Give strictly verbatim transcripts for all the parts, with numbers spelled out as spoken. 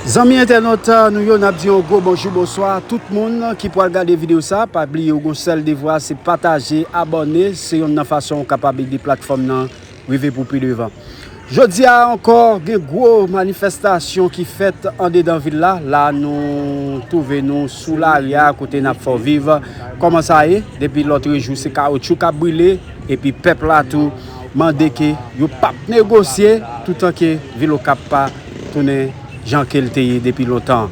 Zanmi entènòt nou yo, n ap di yon gwo bonjou, bonswa tout moun ki pral gade videyo sa. Pa bliye, ou gon sèl devwa, se pataje, abòne. Se yonn nan fason ou kapab ede platfòm nan rive pou pi devan. Jodi a ankò, gen gwo manifestasyon ki fèt andedan vil la. La nou twouve nou sou lari a, kote n ap fè w viv. Kòman sa ye? Depi lòtrejou, se kawotchou k ap brile, epi pèp la tou mande ke yo p ap negosye toutan ke vil Okap pa tounen jan ke l te ye depi lontan.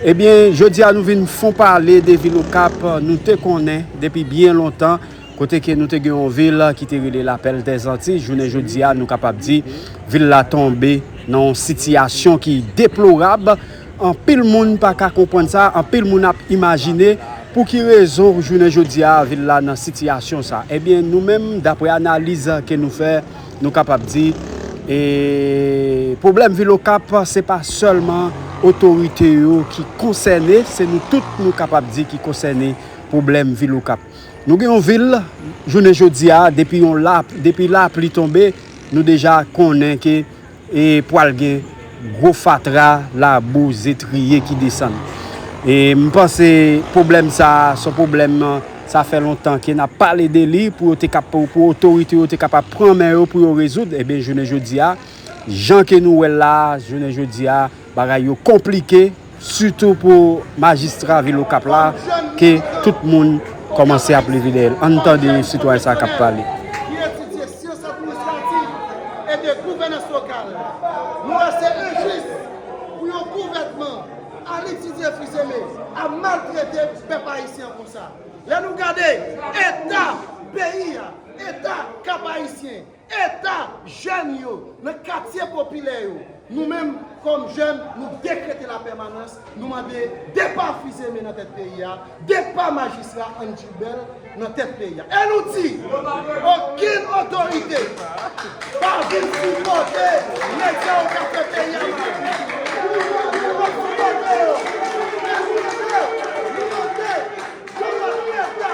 Ebyen, jodi a nou vin fon pale de vil Okap. Nou te konnen depi byen lontan, kote ke nou te gen yon vil ki te rele Lapèl dè Zanti. Jounen jodi a, nou kapab di vil la tonbe nan yon sitiyasyon ki deplorab. Anpil moun pa ka konprann sa, anpil moun ap imajine pou ki rezon jounen jodi a vil la nan sitiyasyon sa. Ebyen, nou menm, daprè analiz ke nou fè, nou kapab di, e, pwoblèm vil Okap, se pa sèlman otorite yo ki konsène, se nou tout, nou kapab di, ki konsène pwoblèm vil Okap. Nou gen yon vil, jounen jodi a, depi yon lap, depi lapli tonbe, nou deja konnen ke, e, pwal gen gwo fatra, labou, zetriye ki desann. E m panse pwoblèm sa, se yon pwoblèm, sa fè lontan ke n ap pale de li, pou yo te kap-, pou otorite yo te kapab pran men yo pou yo rezoud. Ebyen, jounen jodi a, jan ke nou wè l la, jounen jodi a, bagay yo konplike, sitou pou majistra vil Okap la, ke tout moun kòmanse ap leve dèyè l. Ann tande sitwayen sa k ap pale. Ki etidye syans administratif e de gouvènans lokal. Nou wè se enjis pou yon gouvènman, Alix Didier Fils-Aimé, ap maltrete pèp ayisyen an konsa. Lè nou gade eta peyi a, eta Kap Ayisyen, eta jèn yo nan katye popilè yo, nou menm, kòm jèn, nou dekrete lapèmanans, nou mande depa Fils-Aimé nan tèt peyi a, depa majistra Ann Gilbert nan tèt peyi a. E nou di, okenn otorite pa vin sipòte nèg sa yo k ap fè peyi a mal. Nou p ap sipòte yo. Nou mande, nou mande, yon lòt eta.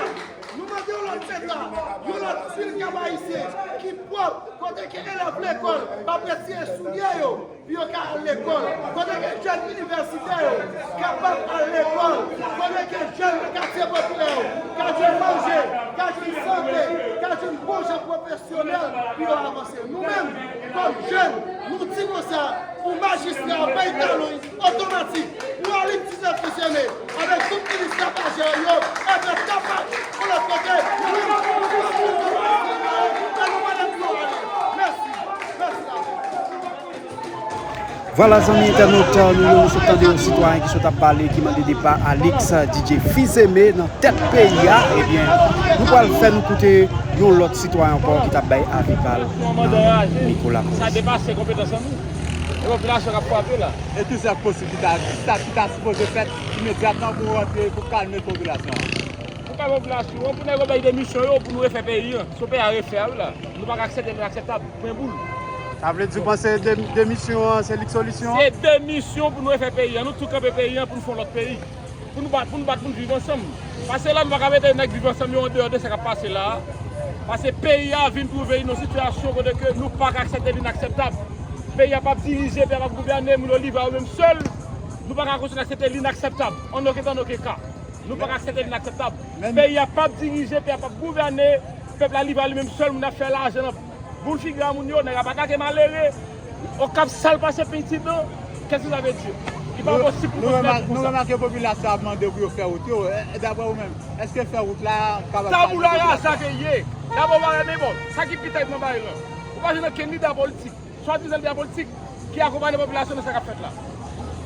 Nou mande yon lòt eta, yon lòt vil Kap Ayisyen ki pwòp, kote ke elèv lekòl p ap retire soulye yo pou yo ka al lekòl, kote ke jèn inivèsitè yo kapab al lekòl, kote ke jèn nan katye popilè yo ka jwenn manje, ka jwenn sante, ka jwenn bon jan pwofesyonèl pou yo avanse. Nou menm, kòm jèn, nou di konsa pou majistra bay talon otomatik pou Alix Didier Fils-Aimé avèk tout minis tapajè yo, epi tapaj pou lòt kote. Mèsi. Mèsi la. Vwala, zanmi entènot nou yo, nou sot tande yon sitwayen ki sot ap pale, ki mande depa Alix Didier Fils-Aimé nan tèt peyi a. Ebyen, nou pral fè nou koute yon lòt sitwayen ankò ki t ap bay avi pa l nan mikwo Laprès. Sa depase konpetans an nou. E popilasyon k ap frape la. E kisa k posib ki ta, ki ta, ki ta sipoze fèt imedyatman pou rantre, pou kalme popilasyon an? Pou kalme popilasyon an, pou nèg yo bay demisyon yo, pou nou refè peyi an. Se yon peyi a refè a, wi la. Nou pa ka aksepte, nou akseptab. Pwen boul. Sa vle di w panse de-, demisyon an, se li k solisyon an? Se demisyon pou nou refè peyi an. Nou tou kanpe peyi an pou nou fè yon lòt peyi. Pou nou bat, pou nou bat, pou nou viv ansanm. Pase la, nou pa ka mete nèg viv ansanm yo andeyò de sa k ap pase la a. Pase peyi a vin twouve li nan yon sitiyasyon kote ke nou pa ka aksepte, li inakseptab. Peyi a p ap dirije, peyi a p ap gouvène, moun yo liv a yo menm sèl. Nou pa ka kontinye aksepte, li inakseptab. An okenn tan, an okenn ka. Nou pa ka aksepte, li inakseptab. Peyi a p ap dirije, peyi a p ap gouvène, pèp la liv a li menm sèl, moun ap fè lajan nan boul figi a moun yo, nèg ap atake malere. Okap sal pase pitit, non? Qu'est-ce que ça veut dire? Li pa posib pou kontinye pou sa. Nou remake popilasyon ap mande pou yo fè wout yo. E, e daprè ou menm, èske fè wout la kapab... Tabula rasa ke ye. Dabò, bagay, men bon, sa ki pi tèt nan bagay lan. Ou pa jwenn okenn lidè politik, swadizan lidè politik, ki akonpaye popilasyon nan sa k ap fèt la.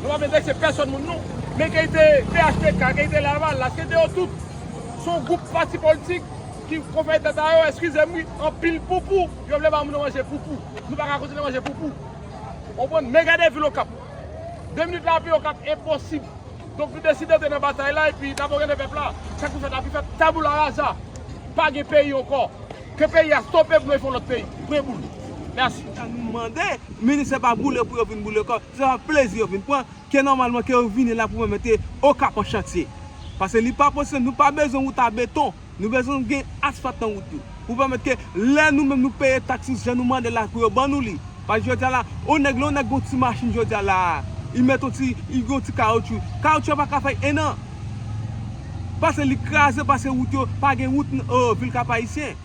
Nou pa vle vekse pèsòn moun, non. Men ke li te P H T K, ke li te Lavalas, ke li te yo tout. Se yon gwoup pati politik ki konfè tèt a yo, eskize m wi, anpil poupou. Yo vle ba moun yo manje poupou. Nou pa ka kontinye manje poupou. Ou konprann? Men gade vil Okap. De minit la, vil Okap enposib. Donk, nou deside antre nan batay la, epi n ap ogane pèp la. Sa k pou fèt la, pou fèt tabula rasa. Pa gen peyi ankò. Ke peyi a stope pou nou fè yon lòt peyi. Pwen boul. Mèsi. Nou mande, minis pa boule pou yo vin boule kò. Se pa plezi yo vin pran. Ke nòmalman, ke yo vini la pou mete Okap an chantye. Paske li pa posib, nou pa bezwen wout a beton. Nou bezwen gen asfalt nan wout yo. Pou pèmèt ke lè nou menm nou peye taks, jan nou mande la pou yo ban nou li. Paske jodi a la, yon nèg, lè yon nèg gon ti machin jodi a la, Li met yon ti, li gen yon ti kawoutchou. Kawoutchou a pa ka fè en an. Paske li kraze, paske wout yo, pa gen wout nan vil Kap Ayisyen.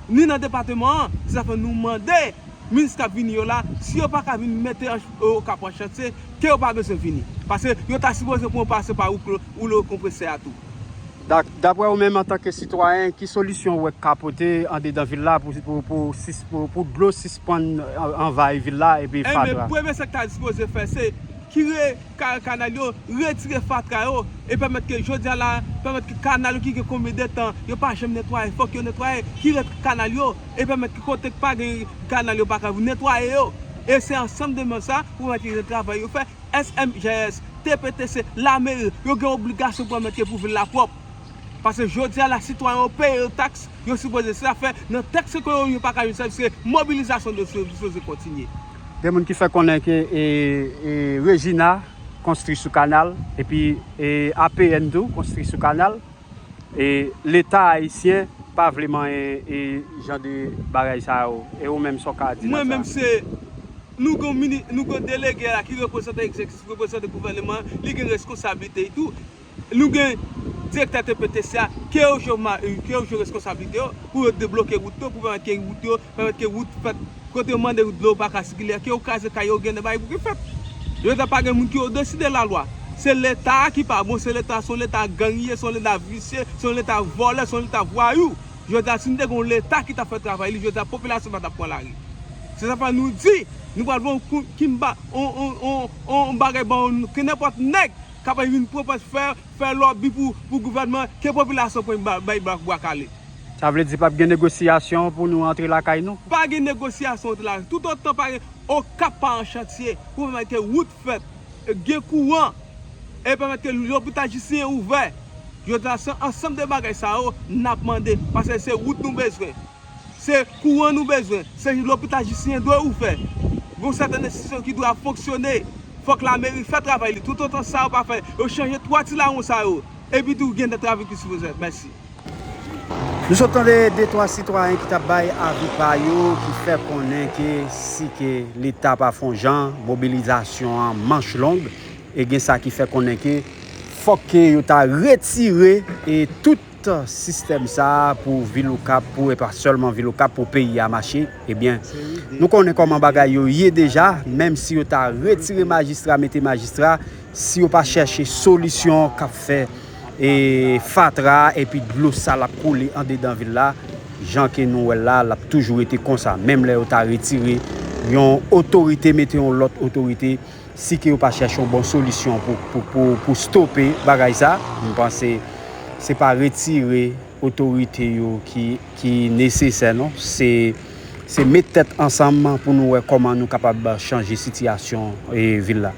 Ni nan depatman an, se sa fè nou mande minis k ap vini yo la, si yo pa ka vin mete Okap an chantye, ke yo pa bezwen vini. Paske yo ta sipoze pran pase pa wout, woule konpresè a tou. Daprè ou menm, antanke sitwayen, ki solisyon ou wè k ka pote andedan vil la pou, pou, pou, pou dlo sispann anvayi vil la epi fatra? Premye sa k ta sipoze fè, se kire kanal yo, retire fatra yo, e pèmèt ke jodi a la, pèmèt ke kanal yo ki gen konbyen de tan yo pa janm netwaye, fòk yo netwaye, kire kanal yo, e pèmèt ke kote k pa gen kanal yo pa ka netwaye yo. E se ansanm de moun sa pou pèmèt ke travay yo fè. S M G S, T P T C, lameri, yo gen obligasyon pou pèmèt ke pou vil la pwòp. Paske jodi a la, sitwayen yo peye yo taks, yo sipoze sa fè nan tèks ekonomi yo pa ka jwenn sa, se mobilizasyon de sipoze kontinye. Gen moun ki fè konnen ke e, e, Regina konstri sou kanal, epi e, A P N tou konstri sou kanal. E Leta ayisyen pa vle manyen e jan de bagay sa yo. E ou menm sa w ka di nan sa? Mwen menm se, nou gen mini, nou gen delege la ki reprezante egzekitif, reprezante gouvènman, li gen reskonsablite li tou. Nou gen direktè T P T C a, ke yo jwe, ke yo jwe reskonsablite yo pou yo debloke wout yo, pou pèmèt ke wout yo, pèmèt ke wout fèt, kote yo mande dlo pa ka sikile a, ke yo kraze kay yo, gen de bagay pou ki fèt. Yo ta pa gen moun ki odesi de lalwa. Se Leta a ki pa bon, se Leta, se yon Leta gang li ye, se yon Leta visye, se yon Leta vòlè, se yon Leta vwayou. Jodi a, si nou te gen yon Leta ki ta fè travay li, jodi a, popilasyon pa t ap pran lari. Se sa fè nou di, nou pral pran yon kout kimba, on, on, on, on bagay ban yon, ke nenpòt nèg k ap vin pwopòz fè, fè lòbi pou, pou gouvènman, ke popilasyon pran ba-, bay bwa, bwa kale. Sa vle di p ap gen negosyasyon pou nou antre lakay nou? Pa gen negosyasyon antre lakay. Toutotan pa gen Okap pa an chantye, pou pèmèt ke wout fèt, gen kouran, e pèmèt ke lopital Jistinyen ouvè. Jodi a, se ansanm de bagay sa yo n ap mande, paske se wout nou bezwen. Se kouran nou bezwen. Se lopital Jistinyen dwe ouvè. Gon sèten enstitisyon ki dwe ap fonksyone. Fòk lameri fè travay li. Toutotan sa yo pa fè, yo chanje twa ti lawon sa yo. Epi tou, gen de trafik ki sipoze fèt. Mèsi. Nou sot tande de twa sitwayen ki t ap bay avi pa yo, ki fè konnen ke si ke Leta pa fè yon jan, mobilizasyon an manch long, e gen sa ki fè konnen ke fòk ke yo ta retire e tout sistèm sa a pou vil Okap, pou, e pa sèlman vil Okap, pou peyi a mache, ebyen, nou konnen kòman bagay yo ye deja, menm si yo ta retire majistra, mete majistra, si yo pa chèche solisyon k ap fè, e, fatra a epi dlo sal ap koule andedan vil la, jan ke nou wè l la, l ap toujou rete konsa. Menm lè yo ta retire yon otorite, mete yon lòt otorite, si ke yo pa chèche yon bon solisyon pou, pou, pou, pou stope bagay sa, m panse se pa retire otorite yo ki, ki nesesè, non. Se, se met tèt ansanm pou nou wè kòman nou kapab chanje sitiyasyon, e, vil la.